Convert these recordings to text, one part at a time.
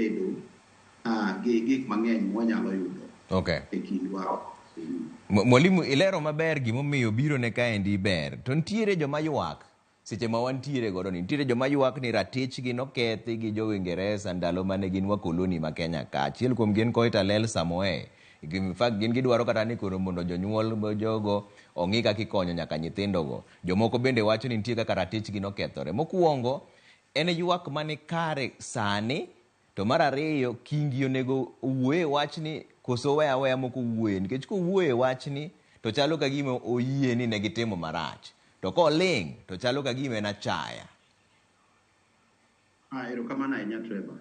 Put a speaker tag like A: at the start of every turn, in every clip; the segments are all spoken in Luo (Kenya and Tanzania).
A: bedo gi gik mang'eny mwanyalo yudo e kindwa.
B: Mwalimu, ilero maber gimomiyo biro ne kaendi ber. To nitiere joma ywak seche ma wantiere godo ni nitiere joma ywak ni ratichgi nokethi gi jo Uingereza ndalo mane gin wakoloni ma Kenya ka. Achiel kuom gin Koitalel Samoei. In fact, gin gidwaro kata ni koro mondo jonyuol jogo ong'i kaka ikonyo nyaka nyithindogo. Jomoko bende wacho ni nitie kaka ratichgi nokethore. Mokwongo, en ywak mani kare sani. To mar ariyo, Kingi onego owuoye wachni koso owe aweya mok owuoye? Nikech kowuoye wachni to chalo ka gima oyie ni ne gitimo marach. To koling' to chalo ka gima en achaya.
A: Erokamano ahinya, Trevor.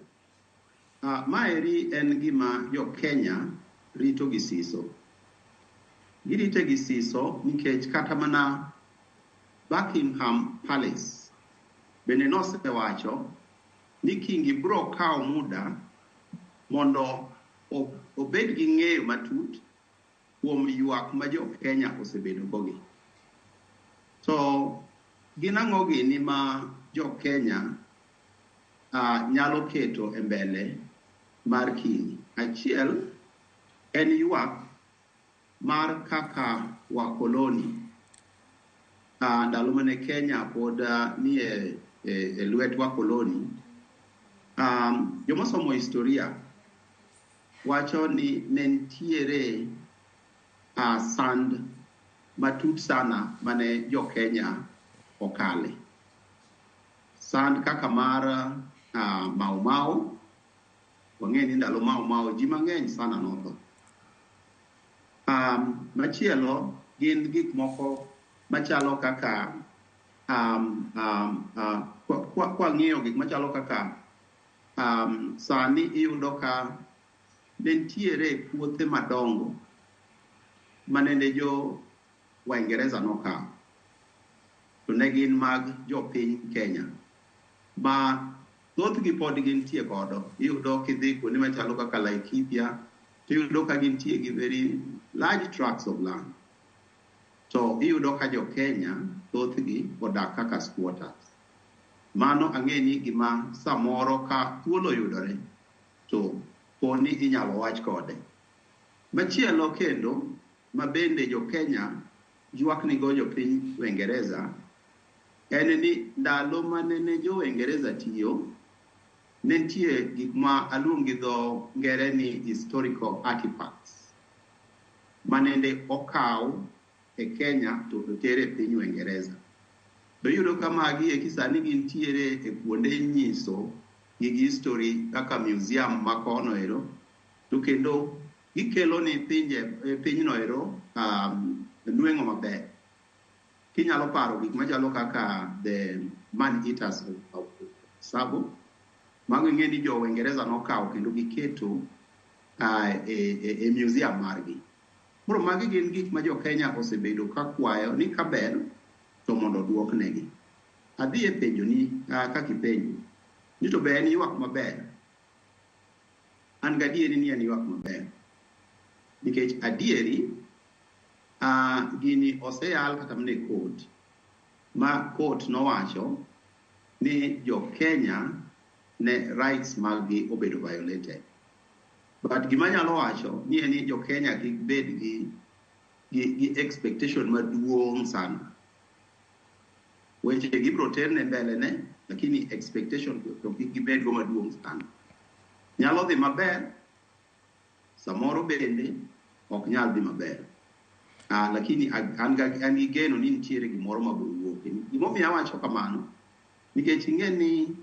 A: Maeri en gima jo Kenya rito gi siso. Girite gi siso nikech kata mana Buckingham Palace bende nosewacho ni Kingi biro kawo muda mondo obed gi ng'eyo matut kuom ywak ma jo Kenya osebedo gogi. To gin ang'o gini ma jo Kenya nyalo keto e mbele mar Kingi? Achiel en ywak mar kaka wakoloni ndalo mane Kenya pod nie e lwet wakoloni, jomosomo historia wacho ni ne nitiere sand matut sana mane jo Kenya okale. Sand kaka mar Mau Mau, wang'e ni ndalo Mau Mau ji mang'eny sana notho. Machielo gin gik moko machalo kaka kwang'iyo gik machalo kaka sani iyudo ka ne nitiere puothe madongo manene jo Waingereza nokawo to ne gin mag jopiny Kenya ma thothgi pod gintie godo. Iyudo kidhi kuonde machalo kaka Laikipia to iyudo ka gintie gi very large tracts of land. To iyudo ka jo Kenya thothgi odak kaka squatters. Mano ang'e ni gima samoro ka thuolo oyudore to poni inyalo wach kode. Machielo kendo ma bende jo Kenya ywak ni go jopiny Uingereza en ni ndalo manene jo Uingereza tiyo ne nitie gik ma aluong gi dho ngere ni historical artifacts manende okaw e Kenya to oter e piny Uingereza. To iyudo ka magi eki sani gintiere e kuonde nyiso gig history kaka museum ma kono ero to kendo gikelo ni pinje pinyno ero nweng'o maber. Kinyalo paro gik machalo kaka the man eaters of Tsavo, mago ing'e ni jo Uingereza nokawo kendo giketo e museum margi. Koro magi gin gik ma jo Kenya osebedo ka kwayo ni kaber to mondo oduoknegi. Adhi e penjo ni kaka ipenjo ni to be en ywak maber? An gadieri ni en ywak maber. Nikech adieri gini oseyal kata mana e court ma court nowacho ni jo Kenya ne rights maggi obedo violated. But gima anyalo wacho ni en ni jo Kenya kik bed gi expectation maduong' sana. Weche gibiro terne mbele ne, lakini expectation to kik gibed go maduong' sana. Nyalo dhi maber, samoro bende ok nyal dhi maber. Lakini an gi geno ni nitiere gimoro mabiro wuok. Gimomiyo awacho kamano, nikech ing'e ni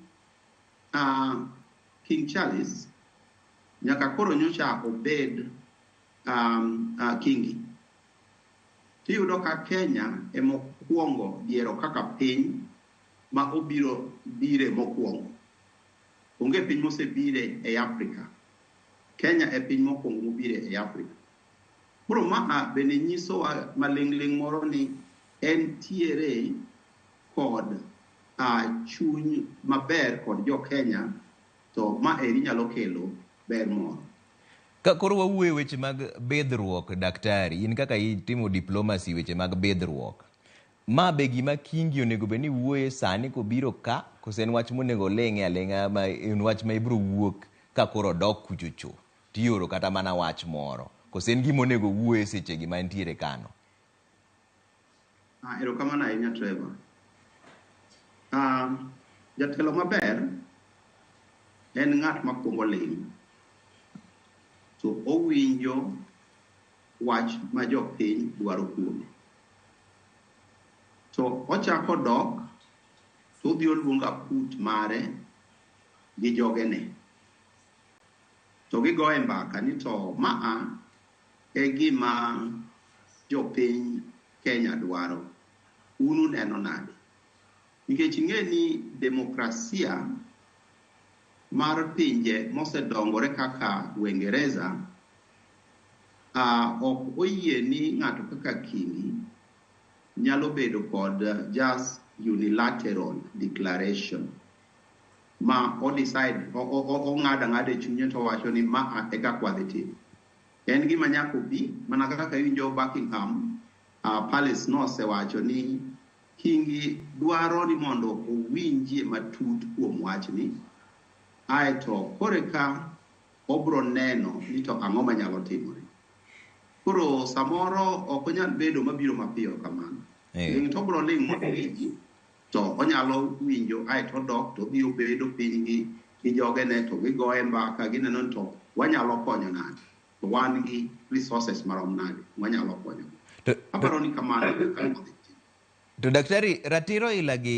A: King Charles nyaka koro nyocha obed kingi. Tiyudo ka Kenya emokwongo yiero kaka piny ma obiro bire mokwongo. Onge piny mosebire e Afrika. Kenya e piny mokwongo mobire e Afrika. Koro maa bende nyisowa maling'ling' moro ni entiere kod chuny maber kod jo Kenya to ma eri nyalo kelo ber moro.
B: Ka koro wawuoyo weche mag bidhruok, daktari, in kaka itimo diplomacy weche mag bidhruok. Ma be gima Kingi onego bed ni wuoye sani kobiro ka, koso en wach monego oling'e aling'a ma en wach ma ibiro wuok Ka koro odok kuchocho, tioro kata mana wach moro. Koso en gima onego wuoye sechegi ma entiere kano?
A: Erokamano ahinya, Trevor. Jatelo maber en ng'at makwongo ling' to owinjo wach ma jopiny dwaro kuome. To ochako dok to odhi oluongo aput mare gi jogene. To gigoye mbaka ni to maa e gima jopiny Kenya dwaro. Un uneno nade? Nikech ing'e ni demokrasia mar pinje mosedongore kaka Uingereza ok oyie ni ng'ato kaka Kingi nyalo bedo kod just unilateral declaration ma o decide ong'ado ang'ada e chunye to owacho ni ma e kaka wadhi timo. En gima nyaka obi mana kaka iwinjo Buckingham Palace nosewacho ni Kingi dwaro ni mondo owinjie matut kuom wachni, aeto koreka obro neno ni to ang'o manyalo timore. Koro samoro ok onyal bedo mabiro mapiyo kamano. Ling' to obro ling' mondo owinji, to onyalo winjo aeto odok to odhi obedo piny gi jogene to gigoye mbaka gineno ni to wanyalo konyo nade, to wan gi resources marom nade wanyalo konyo. Aparo ni kamano e kaka odhi.
B: To daktari, ratiro ila gi